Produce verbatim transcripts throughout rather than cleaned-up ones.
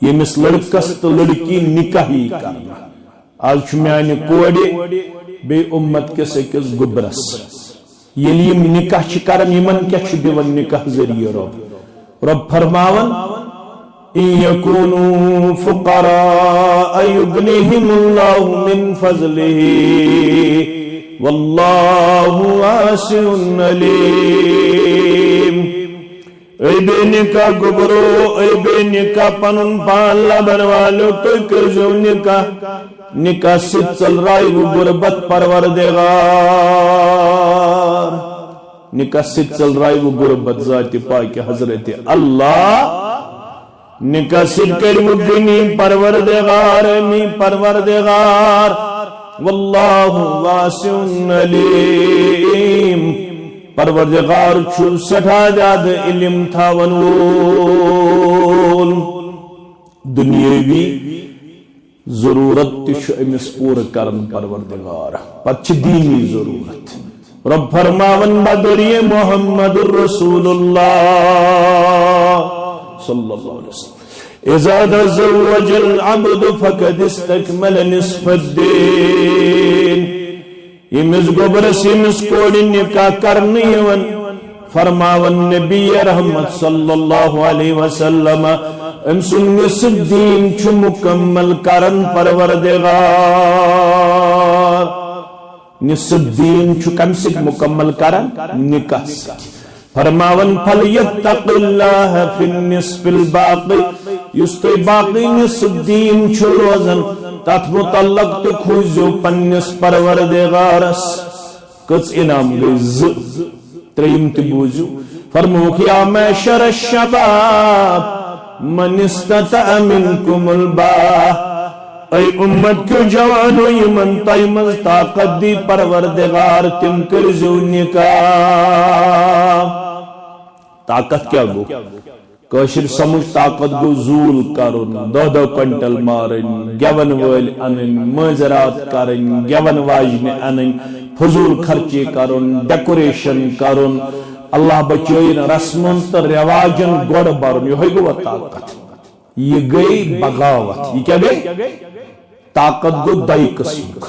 ییٚمِس لڑکس تہٕ لڑکی نکاح یی کرنہٕ۔ از چھُ میانہِ کورِ بیٚیہِ اُمت کِس أکِس گوٚبرس۔ ییٚلہِ یِم نکاح چھِ کران، یِمن کیٛاہ چھُ دِوان نکاح ذٔریعہٕ رۄب؟ رۄب فرماوان، "إن يكونوا فقراء يغنهم الله من فضله والله واسع عليم." اے بے نکاح گوٚبرو، اے بے نکاح پنُن پان لبن والو، تُہۍ کٔرزیو نکاح۔ نکاح سۭتۍ ژٔلرایہِ غربت پروردگار۔ نکاح سۭتۍ ژٔلرایہِ غربت ذاتِ پاکہِ حضرت اللہ۔ نکاح سۭتۍ کٔرِو غنی پروردگار، امی پروردگار۔ واللہ واسع علیم۔ پروردگار چھُ سٮ۪ٹھاہ زیادٕ علم تھاون وول۔ دنیاوی ضرورت تہِ چھُ أمِس پوٗرٕ کران پروردگار۔ پتہٕ چھِ دینی ضرورت۔ رۄب فرماوان بدریہِ محمد رسول اللہ صلی اللہ علیہ وسلم، "إذا تزوج العبد فقد استكمل نصف الدين." ییٚمِس گوٚبرس، ییٚمِس کورِ نکاح کرنہٕ یِوان، فرماوان نبی رحمت صلی اللہ علیہ وسلم، أمۍ سُنٛد نصف دیٖن چھُ مکمل کران پروردگار۔ نصف دیٖن چھُ کمہِ سۭتۍ مکمل کران؟ نکاح سۭتۍ۔ فرماوان، "فلیتق اللہ فی النصف الباقی"، یُس تۄہہِ باقی نصف دیٖن چھُ روزان، تتھ متعلق تہِ کھوٗژزیو پننِس پروردگارس۔ کٔژ انعام گٔے؟ زٕ۔ ترٛیٚیِم تہِ بوٗزِو۔ فرمووُکھ، "یا معشر الشباب من استطاع منکم الباء"، اے اُمت کیو جوانو، یِمن تۄہہِ منٛز طاقت دی پروردگار، تِم کٔرزیو نکاح۔ طاقت کیٛاہ گوٚو؟ کٲشِر سمجھ طاقت گوٚو زوٗل کرُن، دَہ دَہ کوینٹل مارٕنۍ، گٮ۪ون وٲلۍ اَنٕنۍ، مٲنٛزِ راتھ کرٕنۍ، گٮ۪ون واجنہِ اَنٕنۍ، فضوٗل خرچی کرُن، ڈیکوریشن کرُن، اللہ بچٲیِن رسمن تہٕ رٮ۪واجن گۄڈٕ برُن، یِہوٚے گوٚوا طاقت؟ یہِ گٔے بغاوت۔ یہِ کیٛاہ گٔے؟ طاقت گوٚو دۄیہِ قٕسمُک۔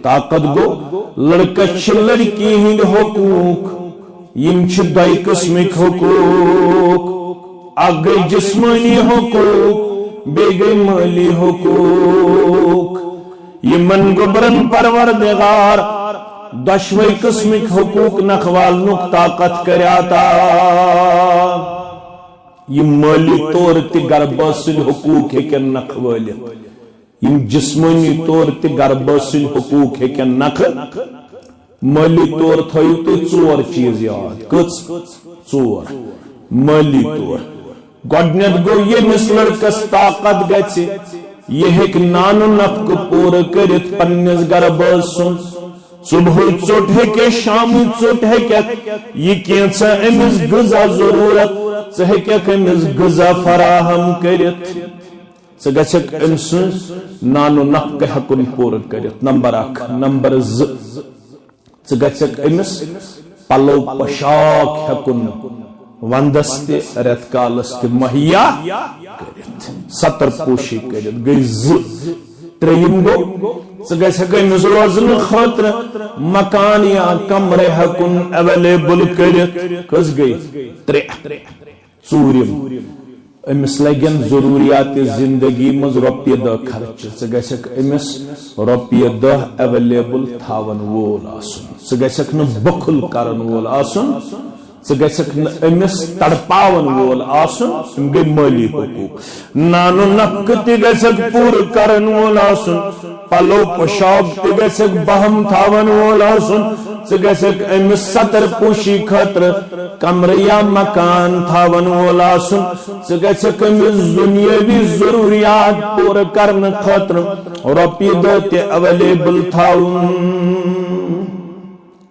طاقت گوٚو، لڑکس چھِ لڑکی ہٕنٛدۍ حقوٗق، یِم چھِ دۄیہِ قٕسمٕکۍ حقوٗق۔ اکھ گٔے جسمٲنی حقوٗق، بیٚیہِ گٔے مٲلی حقوٗق۔ یِمن گوٚبرن پروردگار دۄشوے قٕسمٕکۍ حقوٗق نکھوالنُک طاقت کرِ عطا۔ یِم مٲلی طور تہِ گرٕ بٲژ سٕنٛدۍ حقوٗق ہیٚکن نکھوٲلِتھ۔ یِم جسمٲنی طور تہِ گرٕ بٲژ سٕنٛدۍ حقوٗق ہیٚکن نکھٕ۔ مٲلی طور تھٲیِو تُہۍ ژور چیٖز یاد۔ کٔژ؟ ژور۔ مٲلی طور۔ گۄڈٕنیتھ گوٚو، ییٚمِس لڑکس طاقت گژھِ، یہِ ہیٚکہِ نان و نفقہٕ پوٗرٕ کٔرِتھ پننِس گرٕ بٲژ سُنٛد۔ صبحٕچ ژوٚٹ ہیٚکہِ، شامٕچ ژوٚٹ ہیٚکہِ، یہِ کینٛژھا أمِس غذا ضروٗرت، ژٕ ہیٚککھ أمِس غذا فراہم کٔرِتھ۔ ژٕ گژھکھ أمۍ سٕنٛز نان و نفقہٕ ہٮ۪کُن پوٗرٕ کٔرِتھ، نمبر اکھ۔ نمبر زٕ، ژٕ گژھکھ أمِس پلو پوشاک ہٮ۪کُن وندس تہِ رٮ۪تہٕ کالس تہِ مہیا کٔرِتھ، ستر پوشی کٔرِتھ۔ گٔے زٕ۔ ترٛیٚیِم گوٚو، ژٕ گژھکھ أمِس روزنہٕ خٲطرٕ مکان یا کمرٕ ہٮ۪کُن اویلیبل کٔرِتھ۔ کٔژ گٔے؟ ترٛےٚ۔ ژوٗرِم، أمِس لگن ضروٗریات زندگی منٛز رۄپیہِ دہ خرچہِ۔ ژٕ گژھکھ أمِس رۄپیہِ دہ اویلیبل تھاون وول آسُن۔ ژٕ گژھکھ نہٕ بخل کرن وول آسُن۔ ژٕ گژھکھ نہٕ أمِس تڑپاون وول آسُن۔ یِم گٔے مٲلی حقوٗق۔ نان و نفقہٕ تہِ گژھکھ پوٗرٕ کرن وول آسُن۔ پلو پوشاک تہِ گژھکھ بہم تھاون وول آسُن۔ ژٕ گژھکھ أمِس ستر پوشی خٲطرٕ کمرٕ یا مکان تھاون وول آسُن۔ ژٕ گژھکھ أمِس دُنیٲوی ضروٗریات پوٗرٕ کرنہٕ خٲطرٕ رۄپیہِ دہ تہِ اویلیبل تھاوُن۔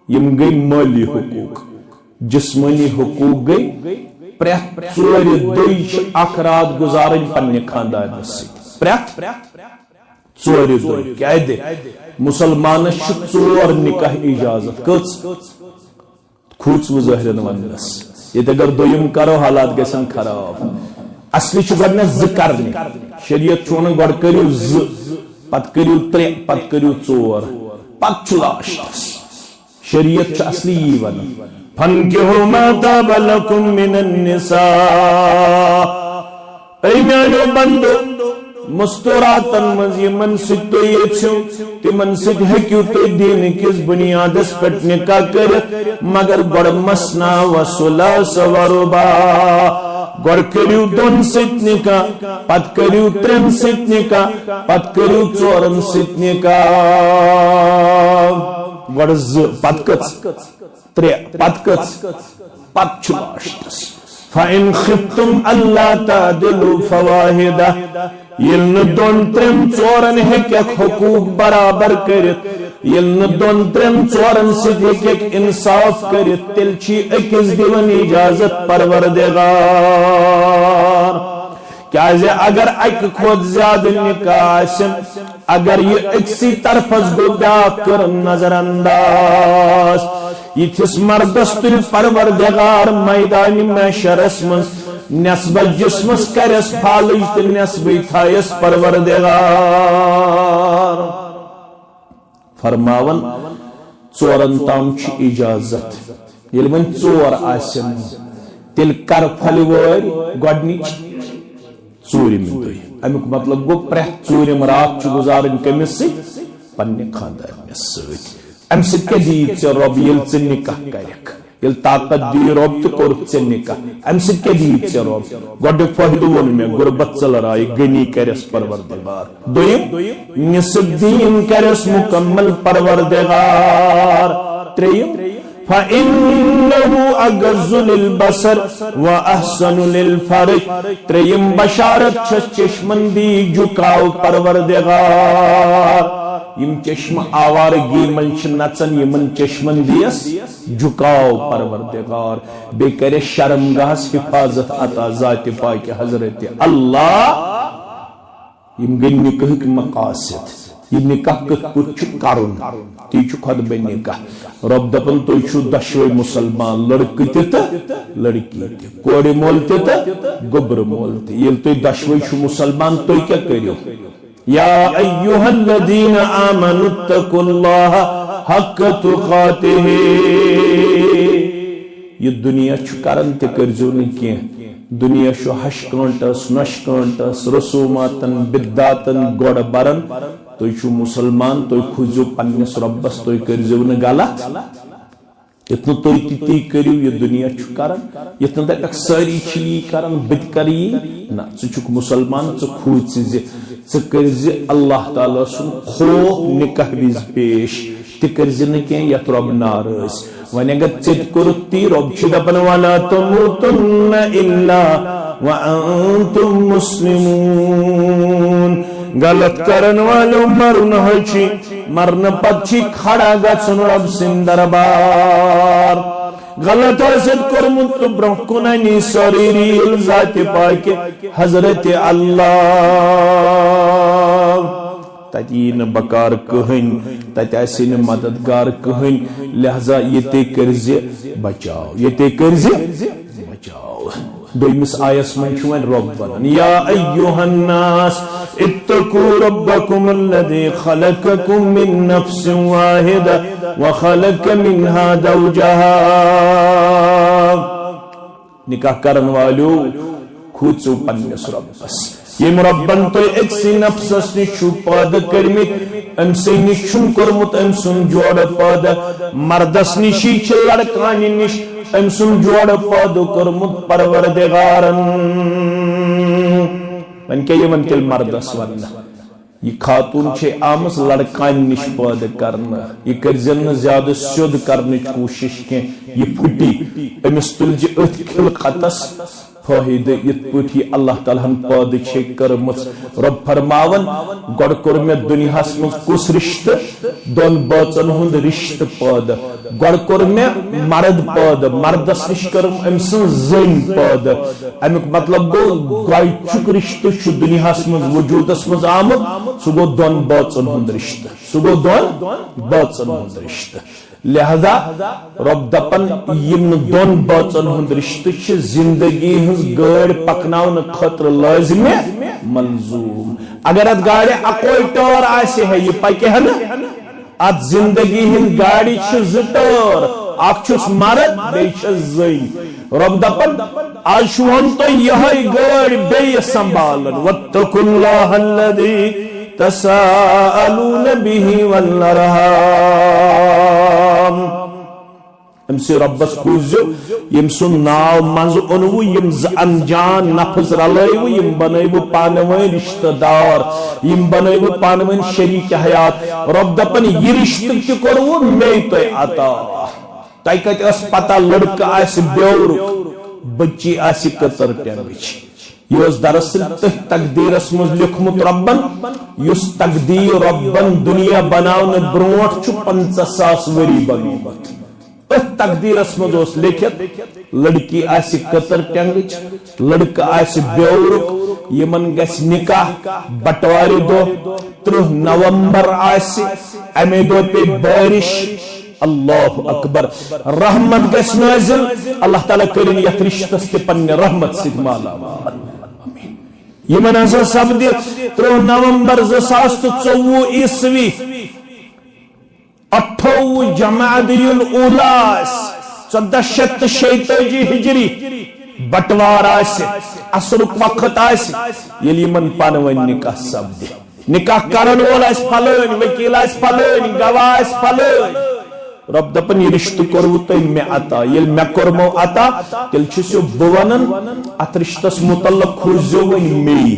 یِم گٔے مٲلی حقوٗق۔ جسمٲنی حقوٗق گٔے، پرٛٮ۪تھ ژورِ دۄہہِ چھِ اکھ راتھ گُزارٕنۍ پننہِ خاندارنس سۭتۍ۔ پرٛٮ۪تھ ژورِ دۄہہِ۔ کیٛاہ دِ؟ مسلمانس چھِ ژور نکاح اجازت۔ کٔژ؟ کھوٗژوٕ ظٲہرن وننس۔ ییٚتہِ اگر دوٚیِم کرو، حالات گژھن خراب۔ اصلی چھُ گۄڈٕنٮ۪تھ زٕ کرنہِ۔ شریعت چھُ ونان گۄڈٕ کٔرِو زٕ، پتہٕ کٔرِو ترٛےٚ، پتہٕ کٔرِو ژور، پتہٕ چھُ لاسٹس۔ شریعت چھُ اصلی یی ونان، "فانکحوا ما طاب لکم من النساء"۔ اے میانیو بندو، مستوراتن منٛز یِمن سۭتۍ تُہۍ یژھِو، تِمن سۭتۍ ہیٚکِو تُہۍ دیٖنہٕ کِس بُنیادس پٮ۪ٹھ نکاح کٔرِتھ، مگر گۄڈٕ مثنیٰ و ثلاث و رباع۔ گۄڈٕ کٔرِو دۄن سۭتۍ نکاح، پتہٕ کٔرِو ترٛٮ۪ن سۭتۍ نکاح، پتہٕ کٔرِو ژورن سۭتۍ نکاح۔ گۄڈٕ زٕ، پتہٕ کٔژ؟ ترٛےٚ، پتہٕ کٔژ؟ پتہٕ چھُ لاسٹس، "فَإِنْ خِفْتُمْ أَلَّا تَعْدِلُوا فَوَاحِدَةً"۔ ییٚلہِ نہٕ دۄن، ترٛٮ۪ن، ژورن ہیٚککھ حقوٗق برابر کٔرِتھ، ییٚلہِ نہٕ دۄن، ترٛٮ۪ن، ژورن سۭتۍ ہیٚککھ انصاف کٔرِتھ، تیٚلہِ چھی أکِس دِوان اجازت پروردگار۔ کیازِ اگر اکہِ کھۄتہٕ زیادٕ نکاح آسن، اگر یہِ أکسٕے طرفس گوٚو بیاکھ کٔرٕن نظر انداز، یِتھِس مردس تُلہِ پروردگار میدانِ محشرس منٛز نصبس جسمس کرٮ۪س فالج تہٕ نصبٕے تھایس پروردگار۔ فرماوان، ژورن تام چھِ اجازت۔ ییٚلہِ وۄنۍ ژور آسن، تیٚلہِ کر پھلہِ وٲرۍ گۄڈنِچ؟ ژوٗرِمہِ دۄہہِ۔ امیُک مطلب گوٚو، پرٛٮ۪تھ ژوٗرِم راتھ چھُ گُزارٕنۍ کٔمِس سۭتۍ؟ پننہِ خاندارنِس سۭتۍ۔ امہِ سۭتۍ کیٛاہ دِیی ژےٚ رۄب، ییٚلہِ ژٕ نکاح کرکھ؟ ییٚلہِ طاقت دی رۄب تہٕ کوٚرُتھ ژےٚ نکاح، امہِ سۭتۍ کیٛاہ دی ژےٚ رۄب؟ گۄڈٕنیُک فٲیدٕ ووٚن مےٚ، غربت ژٔلراوِ، غنی کرٮ۪س پروردگار۔ دوٚیِم، نصف دیٖن کرٮ۪س مکمل پروردگار۔ ترٛیٚیِم، فَإِنَّهُ أَغَضُّ لِلْبَصَرِ وَأَحْسَنُ لِلْفَرْجِ۔ ترٛیٚیِم بشارت چھس چشمن دی جُکاو پروردگار۔ یِم چشمہٕ آوارگی منٛز چھِ نژان، یِمن چشمن دیس جُکاو پروردگار، بیٚیہِ کرِ شرمگاہس حفاظت عطا ذاتِ پاکہِ حضرت اللہ۔ یِم گٔے نکاحٕکۍ مقاصد۔ یہِ نکاح کِتھ پٲٹھۍ چھُ کرُن؟ تی چھُ خطبہ نکاح۔ رۄب دپان، تُہۍ چھِو دۄشوے مسلمان، لڑکہٕ تہِ تہٕ لڑکی تہِ، کورِ مول تہِ تہٕ گوٚبرٕ مول تہِ۔ ییٚلہِ تُہۍ دۄشوے چھِو مسلمان، تُہۍ کیٛاہ کٔرِو؟ یا ایھا الذین آمنوا اتقوا اللہ حق تقاتہ۔ یہِ دُنیا چھُ کران، تہِ کٔرزیو نہٕ کینٛہہ۔ دُنیا چھُ ہشہِ کٲنٛٹس، نۄشہِ کٲنٛٹس، رسوماتن، بدعاتن گۄڈٕ بران۔ تُہۍ چھِو مسلمان، تُہۍ کھوٗژِو پننِس رۄبس، تُہۍ کٔرزیو نہٕ غلط۔ یُتھ نہٕ تُہۍ تہِ تی کٔرِو، یہِ دُنیا چھُ کران۔ یُتھ نہٕ دپکھ سٲری چھِ یی کران، بہٕ تہِ کرٕ یی۔ نہ، ژٕ چھُکھ مسلمان، ژٕ کھوٗژِ زِ، ژٕ کٔرۍ زِ اللہ تعالیٰ سُنٛد خوف نکاح وِزِ پیش۔ تہِ کٔرۍ زِ نہٕ کینٛہہ یتھ رۄب ناراض۔ وۄنۍ اگر ژےٚ تہِ کوٚرُتھ تی، رۄب چھُ دپان، "ولا تموتن الا وانتم مسلمون"۔ غلط کرن والو، مرُن حظ چھُ، مرنہٕ پتہٕ چھُ کھڑا گژھُن رۄب سٕنٛدِ دربار۔ غلط آسہِ کوٚرمُت تہٕ برونٛہہ کُن اَنی سٲرٕے ریٖل ذاتِ پاکہِ حضرت اللہ۔ تتہِ یی نہٕ بکار کٕہٕنۍ، تتہِ آسہِ نہٕ مددگار کٕہٕنۍ، لہذا ییٚتے کٔرزِ بچاو، ییٚتے کٔرزِ بچاو۔ دوٚیمِس آیس منٛز چھُ وۄنۍ رۄب ونان، یا ایھا الناس اتقوا ربکم الذی خلقکم من نفس واحدہ وخلق منها زوجها۔ نکاح کرن والیو، کھوژِو پننِس رۄبس۔ ییٚمۍ رۄبن تُہۍ أکسٕے نفسس نِش چھِو پٲدٕ کٔرمٕتۍ، أمۍ سٕے نِش چھُم کوٚرمُت أمۍ سُنٛد جوڑٕ پٲدٕ۔ مردس نِشی چھِ لڑکانہِ نِش أمۍ سُنٛد جوڑٕ پٲدٕ کوٚرمُت پروردگارن۔ وۄنۍ کیٛاہ یِوان تیٚلہِ مردس وننہٕ؟ یہِ خاتون چھے آمٕژ لڑکانہِ نِش پٲدٕ کرنہٕ۔ یہِ کٔرزٮ۪ن نہٕ زیادٕ سیوٚد کرنٕچ کوٗشش کینٛہہ۔ یہِ پھُٹی، أمِس تُلزِ أتھۍ خلقتس فٲیدٕ، یِتھ پٲٹھۍ یہِ اللہ تعالیٰ ہن پٲدٕ چھے کٔرمٕژ۔ رۄب فرماوان، گۄڈٕ کوٚر مےٚ دُنیاہس منٛز کُس رشتہٕ؟ دۄن بٲژن ہُنٛد رشتہٕ پٲدٕ۔ گۄڈٕ کوٚر مےٚ مرد پٲدٕ، مردس نِش کٔرٕم أمۍ سٕنٛز زٔنۍ پٲدٕ۔ امیُک مطلب گوٚو، گۄڈٕنیُک رشتہٕ چھُ دُنیاہس منٛز وجوٗدس منٛز آمُت، سُہ گوٚو دۄن بٲژن ہُنٛد رشتہٕ، سُہ گوٚو دۄن بٲژن ہُنٛد رشتہٕ۔ لہذا رۄب دپان، یِم دۄن بٲژن ہُنٛد رشتہٕ چھِ زندگی ہٕنٛز گٲڑۍ پکناونہٕ خٲطرٕ لٲزمِ ملزوم۔ اگر اتھ گاڑِ اکوے ٹٲر آسہِ ہے، یہِ پکہِ ہا نہٕ۔ اتھ زندگی ہٕنٛدۍ گاڑِ چھِ زٕ ٹٲر، اکھ چھُس مرد، بیٚیہِ چھس زٔنۍ۔ رۄب دپان، از چھُہن تۄہہِ یِہے گٲڑۍ بیٚیہِ سنبھالن۔ واتقوا اللہ الذی تساءلون به والارحام۔ أمۍ سٕے رۄبس کھوٗژزیو، ییٚمۍ سُنٛد ناو منٛزٕ اوٚنوٕ، یِم زٕ انجان نفس رلٲیوٕ، یِم بنٲیوٕ پانہٕ ؤنۍ رشتہٕ دار، یِم بنٲیوٕ پانہٕ ؤنۍ شریک حیات۔ رۄب دپان، یہِ رشتہٕ تہِ کوٚروٕ مے تۄہہِ عطا۔ تۄہہِ کتہِ ٲس پتہ لڑکہٕ آسہِ بیورُک، بچی آسہِ کٔژر ٹٮ۪نٛگٕچ؟ یہِ اوس دراصل تٔتھۍ تقدیرس منٛز لیوٚکھمُت رۄبن، یُس تقدیر رۄبن دُنیا بناونہٕ برونٹھ چھُ پنژاہ ساس ؤری بنوومُت۔ أتھۍ تقدیرس منٛز اوس لیکھِتھ، لڑکی آسہِ کٔژر ٹٮ۪نٛگٕچ، لڑکہٕ آسہِ بیورُک، یِمن گژھِ نکاح بٹوارِ دۄہ، ترٕہ نومبر آسہِ، امے دۄہ پیٚیہِ بٲرِش۔ اللہ اکبر۔ رحمت گژھِ نٲزِل۔ اللہ تعالیٰ کٔرِن یتھ رشتس تہِ پننہِ رحمت سۭتۍ مالا مال۔ یِمن ہسا سپدِ ترٕہ نومبر زٕ ساس تہٕ ژوٚوُہ عیسوی، اٹھووُہ جمادی الاولیٰ آسہِ، ژۄدہ شیٚتھ تہٕ شیٚیہِ تٲجی ہجری، بٹوار آسہِ، عصرُک وقت آسہِ، ییٚلہِ یِمن پانہٕ ؤنۍ نکاح سپدِ۔ نکاح کرن وول آسہِ فلٲنۍ، وکیل آسہِ فلٲنۍ، گواہ آسہِ فلٲنۍ۔ رۄب دپان، یہِ رشتہٕ کوٚروٕ تۄہہِ مےٚ عطا۔ ییٚلہِ مےٚ کوٚرمو عطا، تیٚلہِ چھُس یہِ بہٕ ونان، اتھ رشتس متعلق کھوٗژزیو وۄنۍ مے۔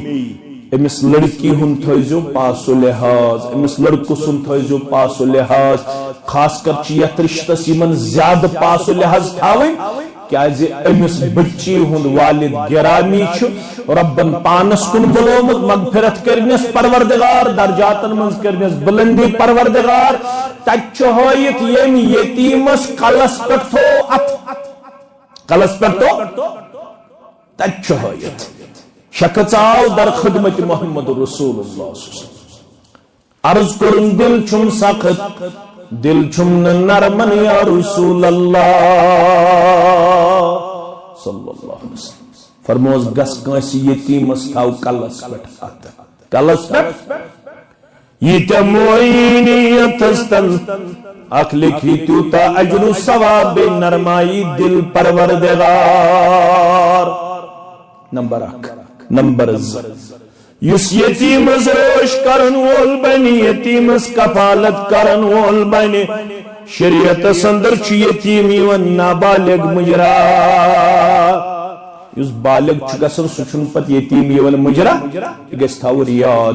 أمِس لڑکی ہُنٛد تھٲیزیو پاس و لحاظ، أمِس لڑکہٕ سُنٛد تھٲیزیو پاس و لحاظ۔ خاص کر چھِ یتھ رشتس یِمن زیادٕ پاس و لحاظ تھاوٕنۍ، کیازِ أمِس بچی ہُنٛد والد گرامی چھُ رۄبن پانس کُن بُلومُت، مغفرت کٔرنس پروردگار، درجاتن منٛز کٔرنس بلندی پروردگار۔ تتہِ چھُ ہٲیِتھ ییٚمۍ یتیمس کلس پٮ۪ٹھ تھوو اتھ، کلس پٮ۪ٹھ تھوو، تتہِ چھُ ہٲیِتھ۔ شخص آو در خدمت محمد رسول اللہ صلی اللہ علیہ وسلم۔ عرض کوٚرُن، دل چھُم سخت، دل چھُم نہٕ نرمن یا رسول اللہ صلی اللہ علیہ وسلم۔ فرموس، گژھ کٲنٛسہِ یتیمس تھاو کلس پٮ۪ٹھ اتھٕ۔ کلس پٮ۪ٹھ؟ ییٖتیٛاہ معینیتس تل اکھ لیکھی تیوٗتاہ اجر و ثواب، بیٚیہِ نرمایی دل پروردگار۔ نمبر اکھ۔ نمبر زٕ، یُس یتیمس رٲچھ کرن وول بنہِ، یتیمس کفالت کرن وول بنہِ، شریعتس اندر چھُ یتیم یِوان نابالغ مُجرا۔ یُس بالغ چھُ گژھان، سُہ چھُنہٕ پتہٕ یتیم یِوان مُجرا، یہِ گژھِ تھاوُن یاد۔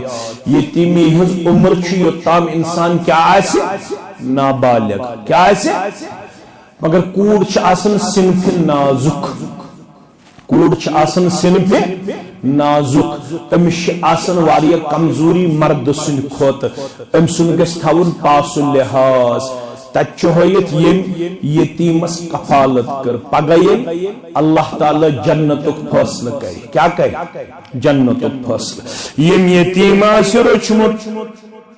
یتیمی ہٕنٛز عمر چھِ یوٚتام انسان کیٛاہ آسہِ؟ نابالغ۔ کیٛاہ آسہِ؟ مگر کوٗر چھِ آسان صنفِ نازُک۔ کوٗر چھِ آسان صنفِ نازُک، أمِس چھِ آسان واریاہ کمزوری مردٕ سٕنٛدِ کھۄتہٕ۔ أمۍ سُنٛد گژھِ تھاوُن پاس و لحاظ۔ تَتہِ چھُ ہٲیِتھ، ییٚمۍ یتیٖمس کفالت کٔر، پگاہ ییٚلہِ اللہ تعالیٰ جنتُک فٲصلہٕ کرِ، کیٛاہ کرِ؟ جنتُک فٲصلہٕ۔ ییٚمۍ یتیٖم آسہِ روٚچھمُت،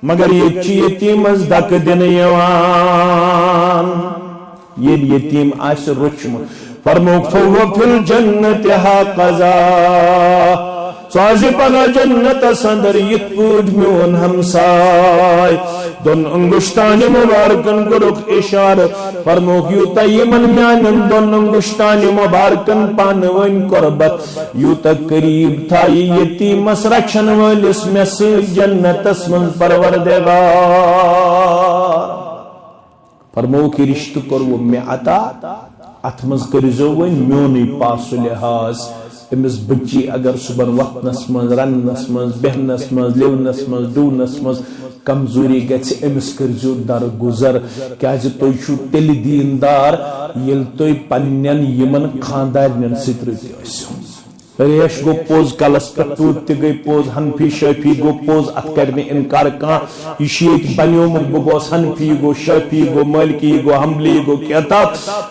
مگر ییٚتہِ چھِ یتیٖمس دکہٕ دِنہٕ یِوان۔ ییٚلہِ یتیٖم آسہِ روٚچھمُت، فرمووُکھ، "فَهُوَ فِي الْجَنَّةِ هَكَذَا"۔ سُہ آسہِ پگاہ جنتس اندر یِتھ پٲٹھۍ میون ہمساے۔ دۄن انگشتانہِ مبارکن کوٚرُکھ اشارٕ، فرمووُکھ، یوٗتاہ یِمن میانٮ۪ن دۄن انگشتانہِ مبارکن پانہٕ ؤنۍ قربت، یوٗتاہ قریب تھایہِ یتیٖمس رچھن وٲلِس مےٚ سۭتۍ جنتس منٛز پروردگار۔ فرمووُکھ، یہِ رشتہٕ کوٚروٕ مےٚ عطا، اتھ منٛز کٔرزیو وۄنۍ میونُے پاس و لحاظ۔ أمِس بچی اگر صبحن وۄتھنس منٛز، رننس منٛز، بیہنس منٛز، لِونس منٛز، ڈُونس منٛز کمزوری گژھِ، أمِس کٔرزیو درگُزر، کیازِ تُہۍ چھِو تیٚلہِ دیندار، ییٚلہِ تُہۍ پننٮ۪ن یِمن خاندارنٮ۪ن سۭتۍ رٕتۍ ٲسِو۔ ریش گوٚو پوٚز، کلس پٮ۪ٹھ ٹوٗپۍ تہِ گٔے پوٚز، حنفی شٲفی گوٚو پوٚز، اتھ کرِ نہٕ انکار کانٛہہ۔ یہِ چھُ ییٚتہِ بنیومُت، بہٕ گوس حنفی، یہِ گوٚو شٲفی، یہِ گوٚو مٲلکی، یہِ گوٚو حنبلی، یہِ گوٚو کیٛاہ تام،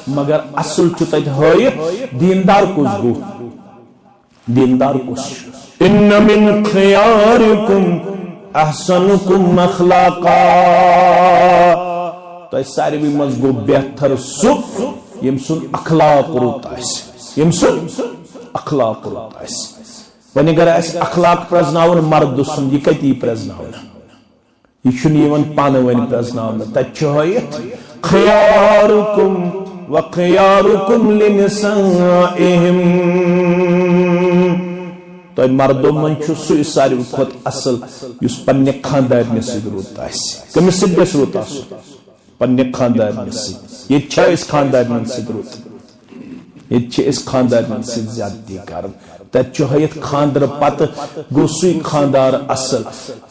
مگر اصل چھُ تتہِ ہٲیِتھ، دیندار کُس گوٚو؟ دیندار کُس چھُ؟ "ان من خیارکم احسنکم اخلاقا"۔ تۄہہِ ساروی منٛز گوٚو بہتر سُہ، ییٚمۍ سُنٛد اخلاق رُت آسہِ، ییٚمۍ سُنٛد اخلاق رُت آسہِ۔ وۄنۍ اگر آسہِ اخلاق پرٛزناوُن مردٕ سُنٛد، یہِ کَتہِ یی پرٛزناونہٕ؟ یہِ چھُنہٕ یِوان پانہٕ ؤنۍ پرٛزناونہٕ۔ تَتہِ چھُ ہٲیِتھ، "خیارکم و خیارکم لنسائہم"۔ تۄہہِ مردو منٛز چھُ سُے ساروی کھۄتہٕ اصل یُس پننہِ خاندارنہِ سۭتۍ رُت آسہِ۔ کٔمِس سۭتۍ گژھِ رُت آسُن؟ پننہِ خاندارنہِ سۭتۍ۔ ییٚتہِ چھا أسۍ خاندارنٮ۪ن سۭتۍ رُت؟ ییٚتہِ چھِ أسۍ خاندارنٮ۪ن سۭتۍ زیادتی کران۔ تتہِ چھُ ہٲیِتھ، خاندرٕ پتہٕ گوٚو سُے خاندار اصل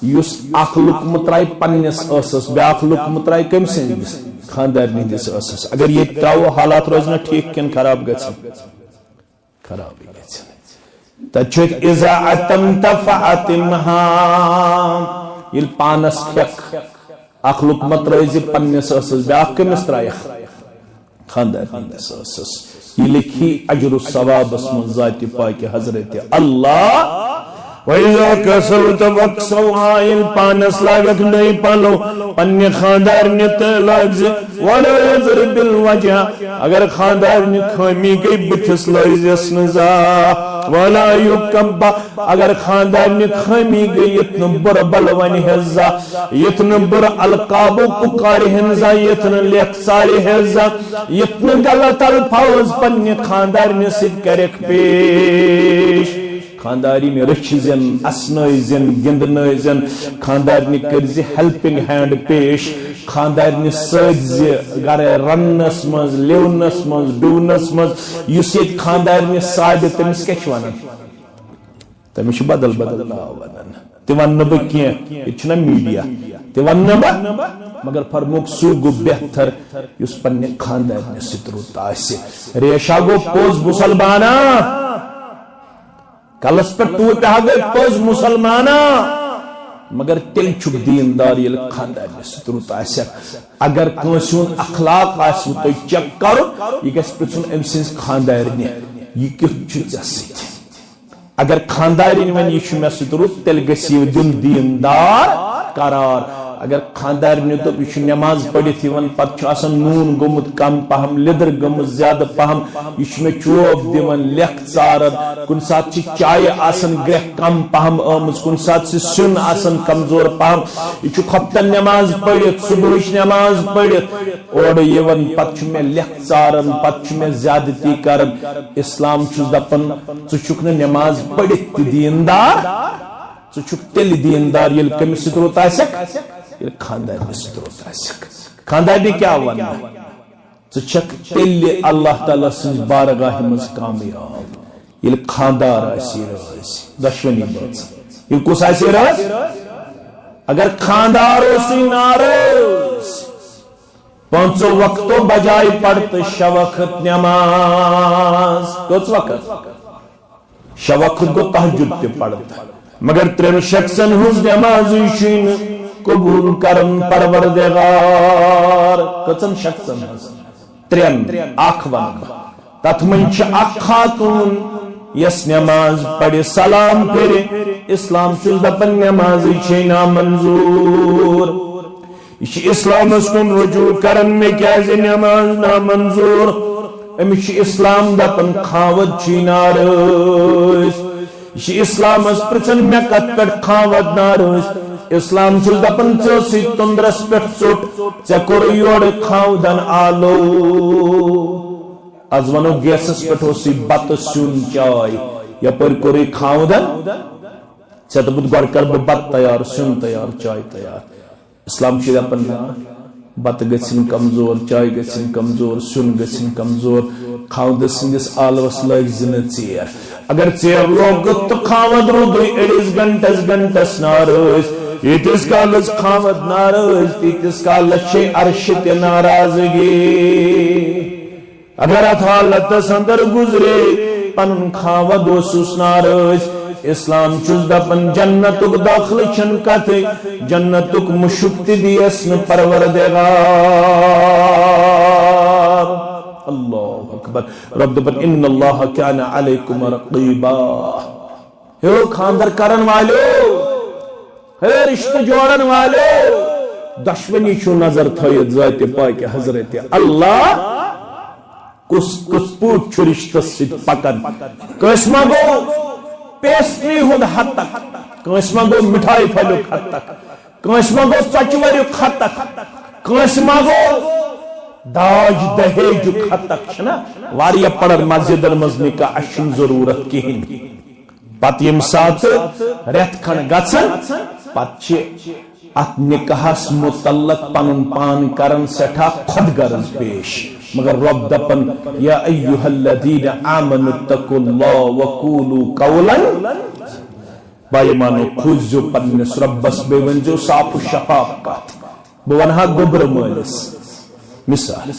یُس اکھ لُکہٕ مُتراے پننِس ٲسس، بیاکھ لُکہٕ مُتراے کٔمۍ سٕنٛدِس؟ خاندارنہِ ہٕنٛدِس ٲسس۔ اگر ییٚتہِ ترٛاوو، حالات روزِ نہ ٹھیک کِنہٕ خراب گژھن؟ خرابٕے گژھِ۔ تتہِ چھُ أکۍ، "اذا اتمت فاطمها"، ییٚلہِ پانس کھٮ۪کھ، اکھ لُکہٕ مُترٲے زِ پننِس ٲسس، بیاکھ کٔمِس ترایکھ؟ خاندارنہِ ہٕنٛدِس ٲسس۔ یہِ لیکھی اجر و ثوابس منٛز ذاتِ پاکہِ حضرت اللہ۔ "وَإِذَا كَسَوْتَ فَاكْسَوْهَا"، ییٚلہِ پانس لاگکھ نٔے پلو، پننہِ خاندارنہِ تہِ لاگ زِ، "وَلَا يَضْرِبْ بِالْوَجْهِ"، اگر خاندارنہِ خٲمی گٔے، بٕتھِس لٲزٮ۪س نہٕ زانٛہہ، "وَلَا يُكَبَّ"، اگر خاندارنہِ خٲمی گٔے، یِتھ نہٕ بُرٕ بلہٕ ونہِ ہٮ۪س زانٛہہ، یِتھ نہٕ بُرٕ القابو پُکارِ ہٮ۪س زانٛہہ، یِتھ نہٕ لیکھ ژارِ ہٮ۪س زانٛہہ، یِتھ نہٕ غلط الفاظ پننہِ خاندارنہِ سۭتۍ کرٮ۪کھ پیش۔ خاندارِنۍ رٔچھۍ زٮ۪ن، اسنٲے زٮ۪ن، گِنٛدنٲے زٮ۪ن، خاندارنہِ کٔرۍ زِ helping hand پیش، خاندارنہِ سۭتۍ زِ گرٕ رننس منٛز، لیونس منٛز، ڈُونس منٛز، یُس ییٚتہِ خاندارنہِ سادِ، تٔمِس کیٛاہ چھِ ونان؟ تٔمِس چھِ بدل بدل ناو ونان۔ تہِ ونہٕ نہٕ بہٕ کینٛہہ، ییٚتہِ چھُنہ میٖڈیا، تہِ ونہٕ نہٕ بہٕ، مگر فرموک سُے گوٚو بہتر یُس پننہِ خاندارنہِ سۭتۍ رُت آسہِ۔ ریشا گوٚو پوٚز مُسلمانا، کلس پٮ۪ٹھ ٹوپہِ ہا گٔے پٔز مُسلمانا، مگر تیٚلہِ چھُکھ دیٖندار ییٚلہِ خاندارنہِ سۭتۍ رُت آسٮ۪کھ۔ اگر کٲنٛسہِ ہُنٛد اخلاق آسِوٕ تۄہہِ چیک کرُن، یہِ گژھِ پرٛژھُن أمۍ سٕنٛزِ خاندارنہِ، "یہِ کیُتھ چھُ ژےٚ سۭتۍ؟" اگر خاندارِنۍ وَنہِ، "یہِ چھُ مےٚ سۭتۍ رُت"، تیٚلہِ گژھِ یہِ دیُن دیٖندار قرار۔ اگر خاندارنہِ دوٚپ، "یہِ چھُ نٮ۪ماز پٔرِتھ یِوان، پتہٕ چھُ آسان نوٗن گوٚمُت کم پہم، لیٚدٕر گٔمٕژ زیادٕ پہم، یہِ چھُ مےٚ چوب دِوان، لیکھ ژاران، کُنہِ ساتہٕ چھِ چایہِ آسان گرٛٮ۪کھ کم پہم آمٕژ، کُنہِ ساتہٕ چھِ سیُن آسان کمزور پہم، یہِ چھُ خۄفتن نٮ۪ماز پٔرِتھ، صُبحٕچ نٮ۪ماز پٔرِتھ اورٕ یِوان، پتہٕ چھُ مےٚ لیکھ ژاران، پتہٕ چھُ مےٚ زیادتی کران"۔ اسلام چھُس دپان، ژٕ چھُکھ نہٕ نٮ۪ماز پٔرِتھ تہِ دیٖندار، ژٕ چھُکھ تیٚلہِ دیٖندار ییٚلہِ کٔمِس سۭتۍ رُت آسٮ۪کھ؟ ییٚلہِ خاندارنہِ سۭتۍ رُت آسٮ۪کھ۔ خاندارنہِ کیٛاہ وننہٕ؟ ژٕ چھکھ تیٚلہِ اللہ تعالیٰ سٕنٛزِ بارگاہہِ منٛز کامیاب، ییٚلہِ خاندار آسی رٲضۍ، دۄشوٕنی بٲژن۔ ییٚلہِ کُس آسی رٲضۍ؟ اگر خاندار اوسُے ناراض، پانٛژو وقتو بجایہِ پرتہٕ شےٚ وقت نٮ۪ماز۔ کٔژ وقت؟ شےٚ وقت گوٚو تہجد تہِ پرتہٕ۔ مگر ترٛٮ۪ن شخصن ہٕنٛز نٮ۪مازٕے چھُے نہٕ قبوٗل کران پروردگار۔ کٔژن شخصن ہٕنٛز؟ ترٛٮ۪ن۔ اکھ ونہٕ بہٕ۔ تتھ منٛز چھِ اکھ خاتوٗن، یۄس نٮ۪ماز پرِ، سلام پھِرِ۔ اسلام چھُس دپان، نٮ۪مازٕے چھے نامنظوٗر۔ یہِ چھِ اسلامس کُن رجوع کران، مےٚ کیازِ نماز نامنظور؟ أمِس چھُ اسلام دپان، خاوند چھُے ناراض۔ یہِ چھُ اسلامس پرژھان، مےٚ کتھ پٮ۪ٹھ خاوند ناراض؟ اسلام چھُس دپان، ژٕ ٲسٕے تُندرس پٮ۪ٹھ ژوٚٹ، ژےٚ کوٚرُے یورٕ خاوندن آلو۔ از ونو، گیسس پٮ۪ٹھ اوسُے بتہٕ، سیُن، چاے، یپٲرۍ کوٚرُے خاوندن، ژےٚ دوٚپُتھ، گۄڈٕ کرٕ بہٕ بتہٕ تیار، سیُن تیار، چاے تیار۔ اسلام چھُ دپان، نہ، بتہٕ گژھن کمزور، چاے گژھن کمزور، سیُن گژھن کمزور۔ خاوندٕ سٕنٛدِس آلوس لٲگۍ زِ نہٕ ژیر۔ اگر ژیر لوگُتھ تہٕ خاوند روٗدُے أڑِس گنٹس، گنٹس ناراض، ییٖتِس کالس خاوند ناراض، تیٖتِس کالس چھے عرشہِ تہِ ناراضگی۔ اگر اتھ حالتس اندر گزرے، پنُن خاوند اوسُس ناراض، اسلام چھُس دپان، جنتُک داخلہٕ چھَنہٕ کتھٕے، جنتُک مُشُک تہِ دِیس نہٕ پروردگار۔ اللہ اکبر۔ رب دپان، ان اللہ کان علیکم رقیبا۔ ہے خاندر کرن والیو، ہے رشتہٕ جوڑن والیو، دۄشوٕنی چھُو نظر تھٲیِتھ ذاتِ پاکہِ حضرت اللہ کُس کِتھ پٲٹھۍ چھُ رِشتَس سۭتۍ پَکان۔ کٲنٛسہِ ما گوٚو پیسٹری ہُنٛد ہتک، کٲنٛسہِ ما گوٚو مِٹھایہِ پھلیُک ہتک، کٲنٛسہِ ما گوٚو ژۄچہِ وریُک ہتک، کٲنٛسہِ ما گوٚو داج دہیجُک ہتک۔ چھُنہ واریاہ پَران مسجدن منٛز نکاح، اَسہِ چھُنہٕ ضروٗرت کِہیٖنۍ۔ پتہٕ ییٚمہِ ساتہٕ رٮ۪تھ کھنٛڈ گژھن، پتہٕ چھِ اتھ نکاحس متعلق پنُن پان کران سٮ۪ٹھاہ خود غرض پیش۔ مگر رۄب دپان، یا ایھا الذین آمنوا اتقوا اللہ وقولوا قولا، با ایمانو، کھوٗژزیو پننِس رۄبس، بیٚیہِ ؤنۍزیو صاف و شفاف کتھ۔ بہٕ ونہٕ ہا گوٚبرٕ مٲلِس مثال۔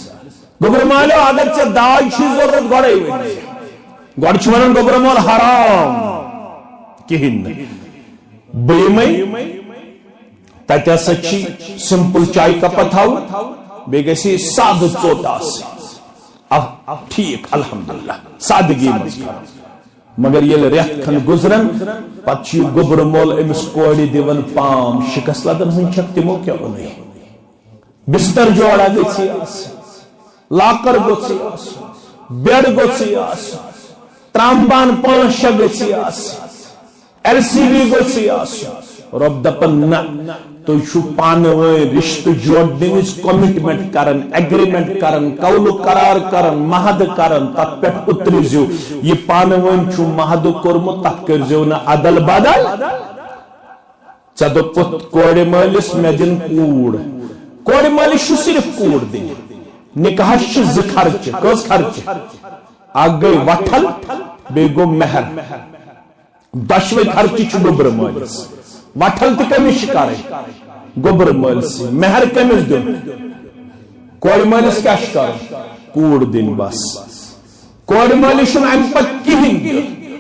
گوٚبرٕ مٲلِو، اگر ژےٚ داج چھُے ضروٗرت، گۄڈے ؤنۍ زِ۔ گۄڈٕ چھُ ونان گوٚبرٕ مول، حرام، کِہیٖنۍ نہٕ۔ بہٕ یِمے، تتہِ ہسا چھِ سمپل چاے کپا تھاوُن، بیٚیہِ گژھِ سادٕ ژوٚٹ آسٕنۍ۔ آ، ٹھیٖک، الحمدللہ، سادگی منٛز کرو۔ مگر ییٚلہِ رٮ۪تھ کھنٛڈ گُزرن، پتہٕ چھُ یہِ گوٚبرٕ مول أمِس کورِ دِوان پام، شِکس لدن ہُنٛد چھکھ تِمو کیٛاہ اوٚنُے؟ بستر جوڑا گژھِ آسُن، لاکر گوٚژھ آسُن، بیڈ گوٚژھ آسُن، ترامبان پانٛژھ شےٚ گژھِ آسٕنۍ، ایل سی ڈی گوٚژھ آسُن۔ رۄب دپان، نہ، تُہۍ چھِو پانہٕ وٲنۍ رشتہٕ جوڑنٕچ کمٹمنٹ کران، ایگریمنٹ کران، قول و قرار کران، معاہدٕ کران، تتھ پٮ۪ٹھ اُترِزیو۔ یہِ پانہٕ وٲنۍ چھُو معاہدٕ کوٚرمُت، تتھ کٔرزیو نہٕ ادل بدل۔ ژےٚ دوٚپُتھ کورِ مٲلِس، مےٚ دِن کوٗر۔ کورِ مٲلِس چھُ صرف کوٗر دِنۍ۔ نکاحس چھِ زٕ خرچہٕ۔ کٔژ خرچہٕ؟ اکھ گٔے وٹھل، بیٚیہِ گوٚو مہر۔ دۄشوے خرچہٕ چھِ گوٚبرٕ مٲلِس۔ وٹھل تہِ کٔمِس چھِ کرٕنۍ؟ گوٚبرٕ مٲلِسٕے۔ مہر کٔمِس دیُن؟ کورِ مٲلِس کیٛاہ چھُ کرُن؟ کوٗر دِنۍ بس۔ کورِ مٲلِس چھُنہٕ امہِ پتہٕ کِہیٖنۍ دیُن۔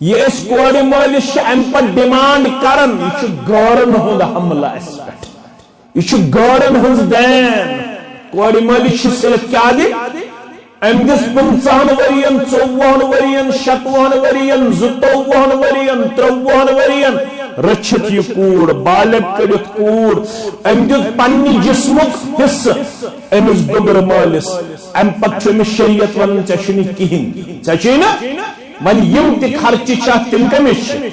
یہِ أسۍ کورِ مٲلِس چھِ امہِ پتہٕ ڈیمانڈ کران، یہِ چھُ غٲرن ہُنٛد حملہٕ اسہِ پٮ۪ٹھ۔ یہِ چھُ غٲرن ہٕنٛز دین۔ کورِ مٲلِس چھِ صرف کیٛاہ دِنۍ؟ أمۍ دِژ پٕنٛژٕہن ؤرین، ژوٚوُہن ؤرین، شتوُہن ؤرین، زٕتووُہن ؤرین، ترٛووُہن ؤرین رٔچھِتھ یہِ کوٗر، بالغ کٔرِتھ کوٗر۔ أمۍ دیُت پننہِ جسمُک حصہٕ أمِس گوٚبرٕ مٲلِس۔ امہِ پتہٕ چھُ أمِس شریعت ونان، ژےٚ چھُے نہٕ کِہیٖنۍ، ژےٚ چھُے نہٕ۔ وۄنۍ یِم تہِ خرچہٕ چھِ اتھ، تِم کٔمِس چھِ؟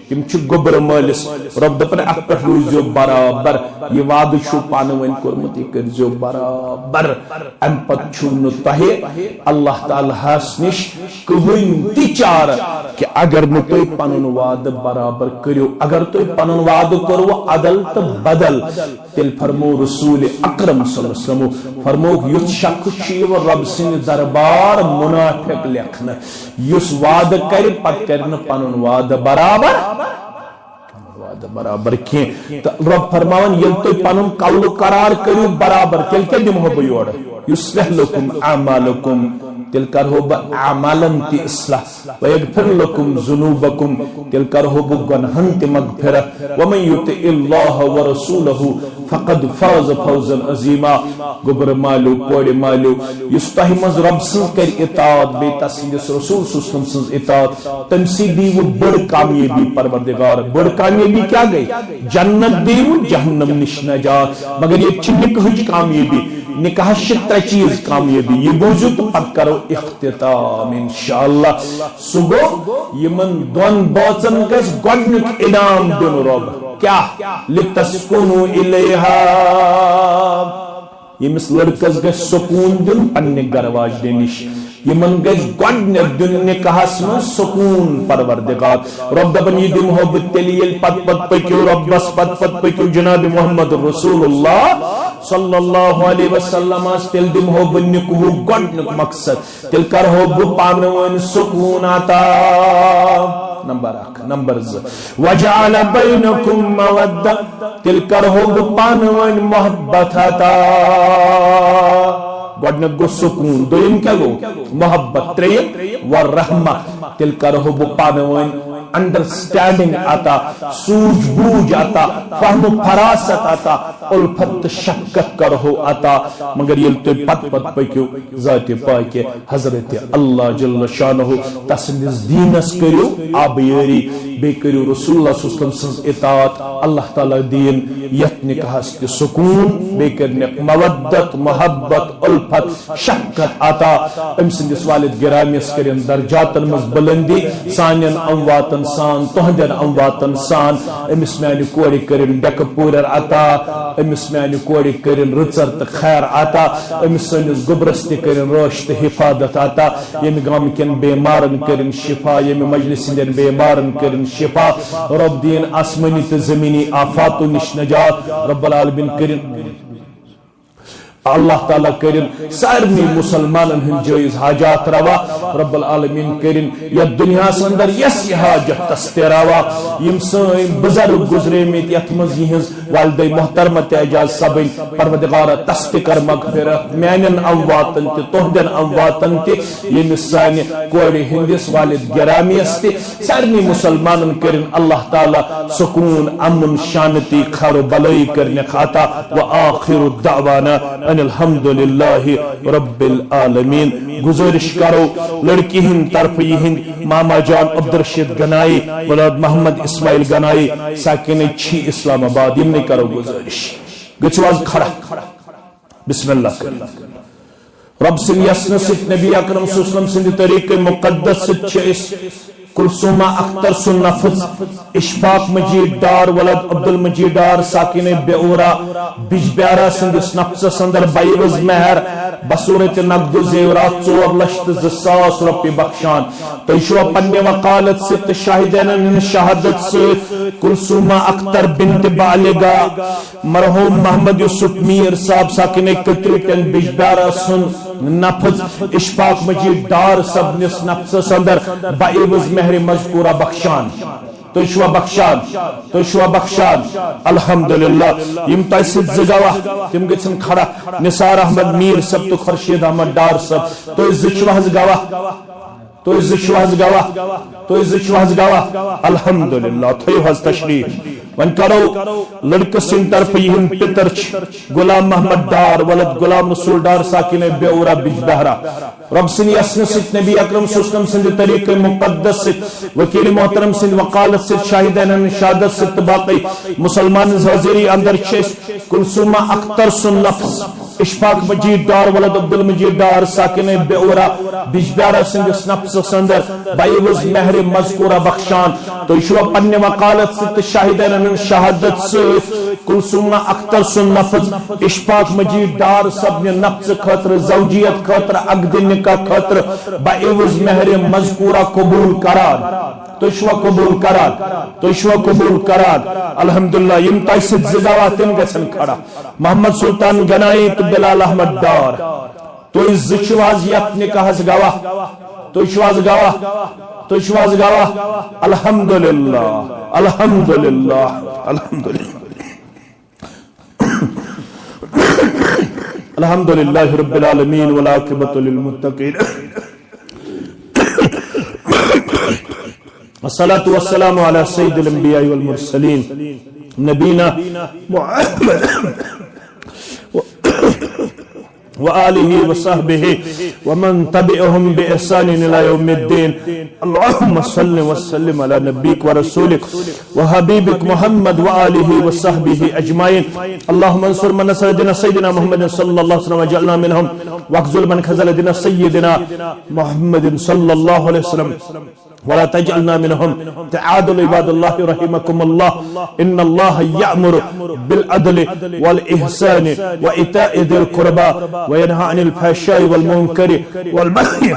تِم چھِ گوٚبرٕ مٲلِس۔ رۄب دپان، اتھ پٮ۪ٹھ روٗززیو برابر۔ یہِ وعدٕ چھُو پانہٕ ؤنۍ کوٚرمُت، یہِ کٔرزیو برابر۔ امہِ پتہٕ چھُو نہٕ تۄہہِ اللہ تعالیٰ ہس نِش کٕہٕنۍ تہِ چارٕ کہِ اگر نہٕ تُہۍ پنُن وعدٕ برابر کٔرِو، اگر تُہۍ پنُن وعدٕ کوٚروٕ ادل تہٕ بدل، تیٚلہِ فرموو رسول اکرم صلی اللہ علیہ وسلمو، فرمووُکھ، یُتھ شخص چھُ یِوان رۄب سٕنٛدِ دربار منافق لیکھنہٕ، یُس وعدٕ کرِ، پتہٕ کرِ نہٕ پنُن وعدٕ برابر، وعدٕ برابر کینٛہہ۔ تہٕ رۄب فرماوان، ییٚلہِ تُہۍ پنُن قول قرار کٔرِو برابر، تیٚلہِ کیٛاہ دِمہو بہٕ یورٕ؟ یُصلح لکم اعمالکم، تیٚلہِ کرہو بہٕ اعمالن تہِ اصلاح۔ وَيَغْفِرْ لَكُمْ ذُنُوبَكُمْ، تیٚلہِ کرہو بہٕ گۄنہن تہِ مغفرت۔ وَمَنْ يُطِعِ اللَّهَ وَرَسُولَهُ فَقَدْ فَازَ فَوْزًا عَظِيمًا۔ گوٚبرٕ مالیو، کورِ مالیو، یُس تۄہہِ منٛز رۄب سٕنٛز کرِ اطاعت، بیٚیہِ تس سٕنٛدِس رسول صلی اللہ علیہ وسلم سٕنٛز اطاعت، تٔمۍ سٕے دی وٕ بٔڑ کامیٲبی پروردگار۔ بٔڑ کامیٲبی کیٛاہ گٔے؟ جنت دی وٕ، جہنم نِش نجات۔ مگر ییٚتہِ چھِ نکاحٕچ کامیٲبی۔ نکاحس چھِ ترٛےٚ چیٖز کامیٲبی۔ یہِ بوٗزِو تہٕ پتہٕ کرو اختتام انشاءاللہ۔ سُہ گوٚو، یِمن دۄن بٲژن گژھِ گۄڈٕنیُک انعام دیُن رۄب۔ کیٛاہ؟ لِتَسْكُنُوا إِلَيْهَا۔ ییٚمِس لڑکس گژھِ سکوٗن دیُن پننہِ گرٕ واجنہِ نِش۔ یِمن گژھِ گۄڈٕنیتھ دیُن نکاحس منٛز سکوٗن پروردگار۔ رۄب دپان، یہِ دِمہو بہٕ تیٚلہِ، ییٚلہِ پتہٕ پتہٕ پٔکِو رۄبس، پتہٕ پتہٕ پٔکِو جناب محمد رسول اللہ صلی اللہ علیہ وسلمس، تیٚلہِ دِمہو بہٕ نکاحُک گۄڈٕنیُک مقصد۔ تیٚلہِ کرہو بہٕ پانہٕ ؤنۍ سکوٗن عطا۔ نمبر اکھ۔ نمبر زٕ، وَجَعَلَ بَيْنَكُمْ مَوَدَّةً، تیٚلہِ کرہو بہٕ پانہٕ ؤنۍ محبت عطا۔ گۄڈٕنیتھ گوٚو سکوٗن، دوٚیِم کیٛاہ گوٚو؟ محبت۔ ترٛیٚیِم، وَرَحْمَةً، تیٚلہِ کرہو بہٕ پانہٕ ؤنۍ انڈرسٹینڈنگ عطا، سوجھ بوجھ عطا، فہم و فراست عطا، الفت تہٕ شفقت کرہو عطا۔ مگر ییٚلہِ تُہۍ پتہٕ پتہٕ پٔکِو، ذاتِ پاکہِ حضرت اللہ جل شانہ تسٕنٛدِس دیٖنس کٔرِو آبیٲری، بیٚیہِ کٔرِو رسول اللہ صلی اللہ علیہ وسلم سٕنٛز اطاعت۔ اللہ تعالیٰ دِیِن یتھ نکاحس تہِ سکوٗن، بیٚیہِ کٔرِنکھ مودت، محبت، الفت، شفقت عطا۔ أمۍ سٕنٛدِس والد گرامیَس کٔرِن درجاتن منٛز بلندی، سانٮ۪ن امواتن سان، تُہنٛدٮ۪ن امواتن سان۔ أمِس میانہِ کورِ کٔرِن ڈٮ۪کہٕ پوٗرٮ۪ر عطا، أمِس میانہِ کورِ کٔرِن رٕژر تہٕ خیر عطا، أمِس سٲنِس گوٚبرس تہِ کٔرِن رٲچھ تہٕ حفاظت عطا، ییٚمہِ گامہٕ کٮ۪ن بیمارن کٔرِن شفا، ییٚمہِ مجلس ہٕنٛدٮ۪ن بیمارن کٔرِن شفا۔ رۄب دِیِن آسمٲنی تہٕ زمینی آفاتو نِش نجات۔ رب العالمین کٔرِن اللہ تعالیٰ کٔرِن سارنٕے مسلمانن ہٕنٛدۍ جٲیز حاجات روا۔ رب العالمین کٔرِن یتھ دُنیاہس اندر یس یہِ حاجت تس تہِ روا۔ یِم سٲنۍ بزرگ گُزریمٕتۍ، یتھ منٛز یِہٕنٛز والدہ محترمہ تہِ اعجاز صٲبٕنۍ، پروردگارا تس تہِ کر مغفرت، میانٮ۪ن امواتن تہِ، تُہنٛدٮ۪ن امواتن تہِ، ییٚمِس سانہِ کورِ ہٕنٛدِس والد گرامیس تہِ، سارنٕے مسلمانن کٔرِن اللہ تعالیٰ سکوٗن، امن، شانتی، خیر و بلٲیی کٔرنکھ عطا۔ وآخر دعوانا ان الحمد للہ رب العالمین۔ گزٲرِش کرو لڑکی ہٕنٛدِ طرفہٕ یِہٕنٛدۍ ماما جان عبدالرشید گنایی، ولد محمد اسماعیل گنایی، ساکن چھی اسلام آباد، یِمنٕے کرو گزٲرِش۔ گٔژھِو حظ کھڑا۔ بسم اللہ کٔرِو۔ رب سٕنٛدِ یژھنہٕ سۭتۍ، نبی اکرم صلی اللہ علیہ وسلم سٕنٛدِ طریقہ مقدس سۭتۍ چھِ أسۍ کلثومہ اختر سُنٛد نفس، اشفاق مجید ڈار ولد عبدالمجید ڈار ساکن بے اورا بجبیارا سٕنٛدِس نفسس اندر بعوض مہر بصورت نقد و زیورات ژور لچھ تہٕ زٕ ساس رۄپیہِ بخشان۔ تُہۍ چھِوا پننہِ وکالت سۭتۍ تہٕ شاہدینن ہٕنٛز شہادت سۭتۍ کلثومہ اختر بنت بالغہ مرحوم محمد یوسف میر صاحب ساکن کترکن بجبیارا سُنٛد نفس اشفاق مجید ڈار صٲبنِس نفسس اندر بعوض مہر مذکورہ بخشان؟ تُہۍ چھِوا بخشان؟ تُہۍ چھِوا بخشان؟ الحمدللہ۔ یِم تۄہہِ سۭتۍ زٕ گواہ، تِم گٔژھِن کھڑا۔ نثار احمد میر صٲب تہٕ خورشید احمد ڈار صٲب، تُہۍ زٕ چھِو حظ گواہ؟ تُہۍ زٕ چھِو حظ گواہ؟ تُہۍ زٕ چھِو حظ گواہ؟ الحمدللہ، تھٲیِو حظ تشریف۔ وۄنۍ کرو لڑکہٕ سٕنٛدِ طرفہٕ یِہُنٛد پِتر چھِ غلام محمد ڈار ولد غلام رسول ڈار ساکن بے اورا بجبہرا۔ رب سٕنٛدِ یژھنہٕ سۭتۍ، نبی اکرم صلی اللہ علیہ وسلم سٕنٛدِ طریقہ مقدس سۭتۍ، وکیل محترم سٕنٛدِ وکالت سۭتۍ، شاہدینن ہٕنٛز شہادت سۭتۍ تہٕ باقٕے مسلمانن حاضری اندر چھِ أسۍ کلثومہ اختر سُنٛد نفس اشفاق مجید ڈار ولد عبدالمجید ڈار ساکن بے اورا بجبیارا سٕنٛدِس نفسس اندر بعوض مہر مذکورہ بخشان۔ تُہۍ چھِوا پننہِ وکالت سۭتۍ تہٕ شاہدینن ہٕنٛز شہادت سۭتۍ کلثومہ اختر سُنٛد نفس اشفاق مجید ڈار صٲبنہِ نفسہٕ خٲطرٕ، زوجیت خٲطرٕ، عقد نکاح خٲطرٕ بعوض مہر مذکورہ قبول کران؟ تُہۍ چھِوا قبول کران؟ تُہۍ چھِوا قبول کران؟ الحمدللہ، یِم تۄہہِ سۭتۍ زٕ گواہ، تِم گژھن کھڑا۔ محمد سلطان گنایی تہٕ بلال احمد ڈار۔ تُہۍ زٕ چھِو حظ یتھ نکاحس گواہ؟ تُہۍ چھِو حظ گواہ؟ تُہۍ چھِو حظ گواہ؟ الحمدللہ، الحمدللہ، الحمدللہ۔ الحمدللہ رب العالمین والعاقبۃ للمتقین۔ والصلاة والسلام على سيد الأنبياء والمرسلين نبينا محمد وآله وصحبه ومن تبعهم بإحسان إلى يوم الدين. اللهم صل وسلم على نبيك ورسولك وحبيبك محمد وآله وصحبه أجمعين. اللهم انصر من نصر دين سيدنا محمد صلى الله عليه وسلم واجعلنا منهم، واخذل من خذل دين سيدنا محمد صلى الله عليه وسلم ولا تجعلنا منهم. تعادل عباد الله رحمكم الله. إن الله يأمر بالعدل والإحسان وإيتاء ذي القربى وينهى عن الفحشاء والمنكر والبغي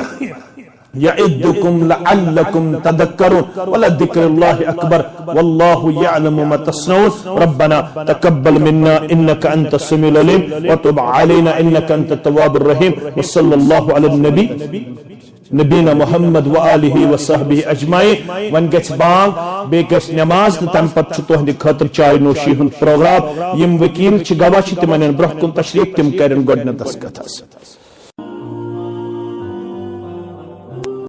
يعظكم لعلكم تذكرون. ولذكر الله أكبر. والله يعلم ما تصنعون. ربنا تقبل منا إنك أنت السميع العليم وتب علينا إنك أنت التواب الرحيم. وصلى الله على النبي نبينا محمد وآله وصحبه أجمعين. وۄنۍ گژھِ بانگ، بیٚیہِ گژھِ نماز تہٕ تَمہِ پتہٕ چھُ تُہنٛدِ خٲطرٕ چاے نوشی ہُنٛد پروگرام۔ یِم وکیل چھِ گواہ چھِ، تِمن یِن برونٛہہ کُن تشریف، تِم کرن گۄڈٕنیتھس کتھ حظ۔